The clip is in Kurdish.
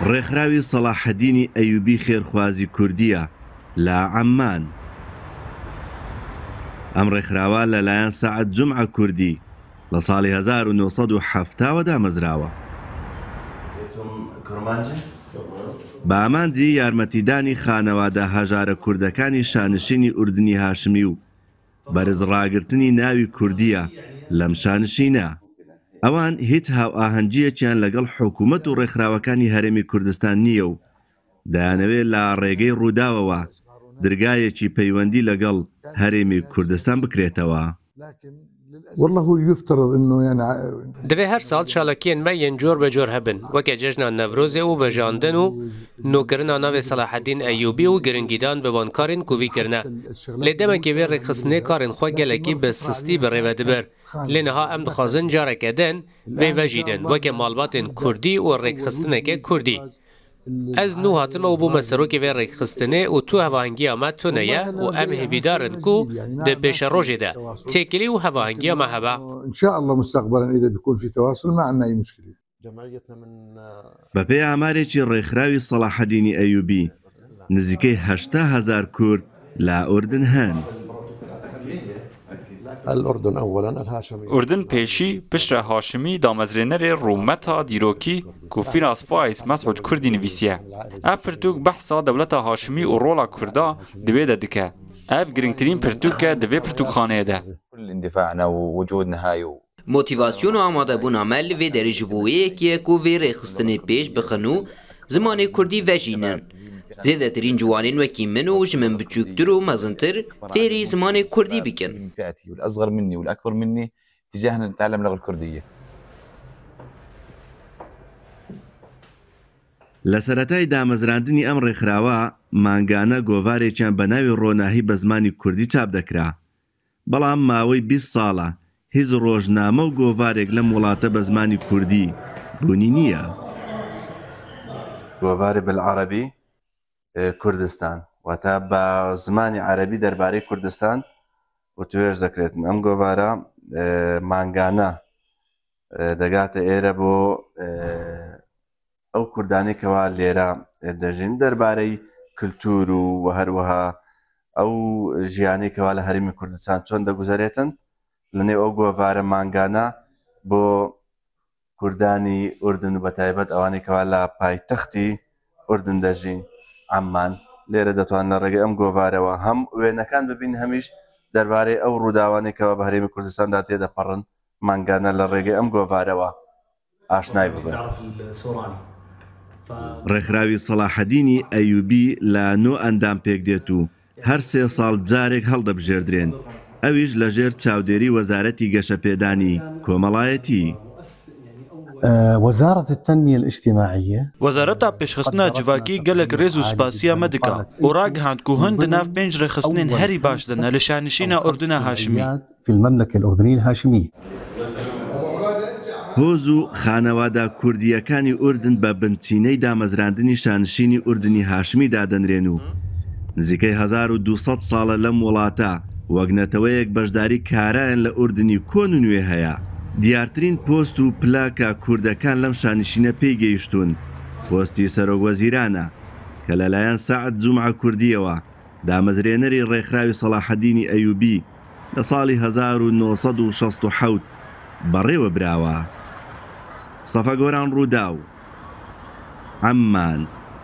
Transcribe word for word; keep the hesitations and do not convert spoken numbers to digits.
ڕێکخراوی سەڵاحەدینی ئەیوبی خێرخوازی کوردیە لە عەممان. ئەم ڕێکخراوە لەلایەن سەعد جومعە کوردی لە ساڵی هەزار و نۆ سەد و حەفتا وە دامەزراوە. بە ئامانجی یارمەتیدانی خانەوادە هەژارە کوردەکانی شانشینی ئوردنی هاشمی و بەرز ڕاگرتنی ناوی کوردیە لەم شانشینە. ئەوان هیچ هاوئاهەنگیەکیان لەگەڵ حکوومەت و ڕێکخراوەکانی هەرێمی کوردستان نییە و دەیانەوێت لە ڕێگەی ڕووداوەوە درگایەکی پەیوەندی لەگەڵ هەرێمی کوردستان بکرێتەوە. والله يفترض انه يعني ع- Divê her sal çalakiyên me yên cor be cor hebin, weke cejna Newrozê û vejandin û nûkirina navê Selaheddîn Eyûbî û giringîdan bi van karên ku vî kirine. Lê demekê vê rêkxistinê karên xwe gelekî bi sistî bi rê ve dibir. Lê niha em dixwazin careke din vê vejînin, weke malbatên kurdî û rêkxistineke kurdî. Ez nû hatime û bûme serokê vê rêkxistinê û tu hevahengiya me tune ye û em hêvîdar in ku di pêşerojê de têkilî û hevahengiya me hebe. ان شاء الله مستقبلا اذا بيكون في تواصل ما عندنا اي مشكله. بە پێی ئامارێکی ڕێکخراوی سەڵاحەدینی ئەیوبی، نزیکەی هەشتا هەزار کورد لە ئوردن هەن. الأردن أولا الهاشمي. Urdin pêşî piştre Haşimî damezrênerê rûmeta dîrokî ku Firas Faiz Mesûd Kurdî nivîsiye. Ev pirtûk behsa dewleta Haşimî û rola Kurda di wê de dike. Ev girîngtirîn pirtûk e di vê pirtûkxaneyê de. كل اندفاعنا ووجودنا هاي و- Motîvasyon û amadebûna me li vê derê ji bo wê yekê ye ku vê rêxistinê pêş bixin û zimanê kurdî vejînin. Zêdetirîn ciwanên wekî min û ji min biçûktir û mezintir fêrî zimanê kurdî bikin. من فئتي والأصغر مني والأكبر مني اتجاهنا نتعلم اللغة الكردية. لە سەرەتای دامەزراندنی ئەم ڕێکخراوە مانگانە گۆڤارێکیان بە ناوی ڕۆناهی بە زمانی کوردی چاپ دەکرا. بەڵام ماوەی بیست ساڵە هیچ ڕۆژنامە و گۆڤارێک لەم وڵاتە بە زمانی کوردی بوونی نییە. گۆڤارێ بالعەرەبی، ئێ، کوردستان، واتە بە زمانی عەرەبی دەربارەی کوردستان وتوێژ دەکرێتن. ئەم گۆڤارە، ئێ، مانگانە، ئێ، دەگاتە ئێرە بۆ، ئێ، ئەو کوردانەی کەوا لێرە دەژین، دەربارەی کلتور و، و هەروەها ئەو ژیانەی کەوا لە هەرێمی کوردستان چۆن دەگوزەرێتن. لە نێو ئەو گۆڤارە مانگانە بۆ کوردانی ئوردن و بە تایبەت ئەوانەی کەوا لە پایتەختی ئوردن دەژین، عەممان، لێرە دەتوان لە ڕێگەی ئەم گۆڤارەوە هەم وێنەکان ببین، هەمیش دەربارەی ئەو ڕووداوانەی کەوا بە هەرێمی کوردستاندا تێدەپەڕن، مانگانە لە ڕێگەی ئەم گۆڤارەوە ئاشنای ببن. ڕێکخراوی سەڵاحەدینی ئەیوبی لە نۆ ئەندام پێک دێت و هەر سێ ساڵ جارێک هەڵدەبژێردرێن، ئەویش لە ژێر چاودێری وەزارەتی گەشەپێدانی کۆمەڵایەتی. وەزارەت تەنمیە الاجتماعیە. وەزارەتا پێشخستنا civakî gelek rêz û spasiya me dike û ragihand ku hûn di nav pênc rêxistinên herî baş de ne li şanişîna Urduna Haşimî. في المملكة الأردنية الهاشمية. هۆز و خانەوادە کوردییەکانی ئوردن بە بنچینەی دامەزراندنی شانشینی ئوردنی هاشمی دادەنرێن و نزیکەی هەزار و دوو سەد ساڵە لەم وڵاتە وەک نەتەوەیەک بەشداری کارایان لە ئوردنی کۆن و نوێ هەیە. دیارترین پۆست و پلە کە کوردەکان لەم شانشینە پێی گەیشتوون، پۆستی سەرۆک وەزیرانە کە لەلایەن سەعد جومعە کوردییەوە، دامەزرێنەری ڕێکخراوی سەڵاحەدینی ئەیوبی، لە ساڵی هەزار و نۆ سەد و شەست و حەوت بەڕێوە براوە. سەفا گۆران، ڕووداو، عەممان.